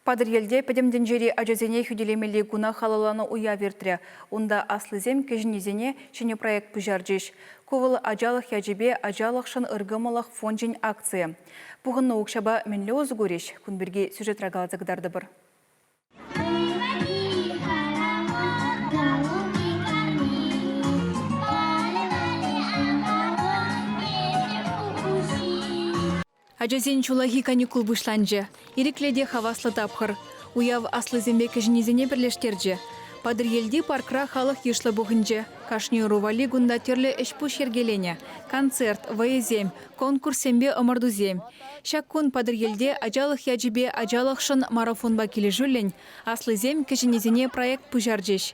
Патӑрьелте Пӗтӗм тӗнчери ачасене хӳтӗлемелли куна халалланӑ уяв иртрӗ. Унта аслисем кӗҫӗннисене ҫӗнӗ проект пуҫарчӗҫ. Ку вӑл ачалӑх ячӗпе ачалӑхшӑн ыркӑмӑллӑх фончӗн акцийӗ. Пухӑннӑ укҫапа мӗнле усӑ курӗҫ? Кун пирки сюжетра каласа кӑтартӑпӑр. Ачасен ҫуллахи каникул пуҫланчӗ. Ирӗклӗ те хаваслӑ тапхӑр. Уяв аслисемпе кӗҫӗннисене пӗрлештерчӗ. Патӑрьелти паркра халӑх йышлӑ пухӑнчӗ. Кашни ӑру валли кунта тӗрлӗ ӗҫ-пуҫ йӗркеленӗ: концерт, вӑйӑсем, конкурссемпе ӑмӑртусем. Ҫак кун Патӑрьелте ачалӑх ячӗпе ачалӑхшӑн марафонпа килӗшӳллӗн аслисем кӗҫӗннисене проект пуҫарчӗҫ.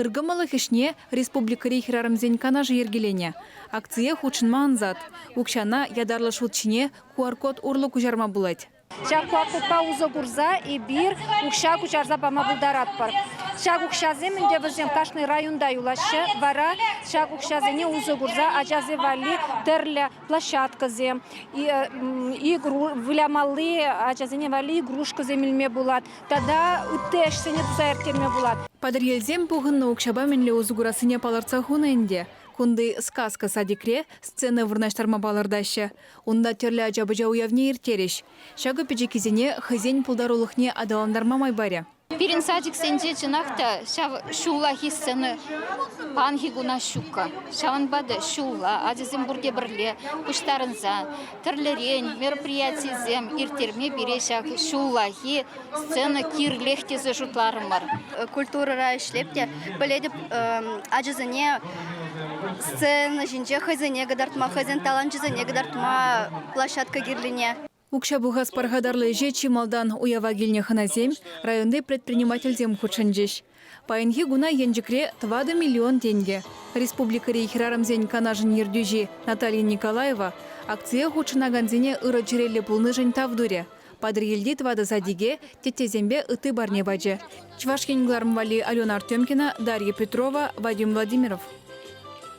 Ыркӑмӑллӑх ӗҫне республикӑри хӗрарӑмсен канашӗ йӗркеленӗ. Акцие хутшӑнма ансат. Укҫана ятарлӑ шут ҫине QR-код урлӑ куҫарма пулать. Ҫак QR-кодпа усӑ курса эпир укҫа куҫарса пама пултаратпӑр. Ҫак укҫасем ӗнтӗ вӗсем кашни районта юлаҫҫӗ. Вара ҫак укҫасене усӑ курса ачасем валли тӗрлӗ площадкӑсем, вылямалли ачасене валли игрушкӑсем илме пулать тата ытти ӗҫсене туса ирттерме пулать. Патӑрьелсем пухӑннӑ укҫапа мӗнле усӑ курассине палӑртса хунӑ ӗнтӗ. Кунти «Сказка» садикре сцена вырнаҫтарма палӑртаҫҫӗ. Унта тӗрлӗ ача-пӑча уявне ирттерӗҫ. Ҫакӑ пӗчӗккисене хӑйсен пултарулӑхне аталантарма май парӗ. Пирӗн садиксенче чӑнах та ҫав ҫуллахи сцена паянхи куна ҫуккӑ. Ҫавӑнпа та ҫулла ачасем пурте пӗрле пуҫтарӑнса тӗрлӗрен мероприятисем ирттерме пире ҫак ҫуллахи сцена кирлех тесе шутларӑмӑр. Культурӑра ӗҫлеп те пӗлетӗп ачасене сцена ҫинче хӑйсене кӑтартма, хӑйсен таланчӗсене кӑтартма площадка кирлине. Укҫа пухас пархатарлӑ ӗҫе чи малтан уява килнӗ хӑнасем, районти предпринимательсем хутшӑнчӗҫ. Паянхи куна Елчӗкре 4 миллион тенкӗ. Республикӑри хӗрарӑмсен канашӗн ертӳҫи Наталья Николаева акцие хутшӑнакансене ырӑ чӗреллӗ пулнишӗн тав турӗ. Патӑрьелти тӑватӑ садике теттесемпе ытти парне пачӗ. Чӑваш Ен кӑларӑм валли Алена Артемкина, Дарья Петрова, Вадим Владимиров.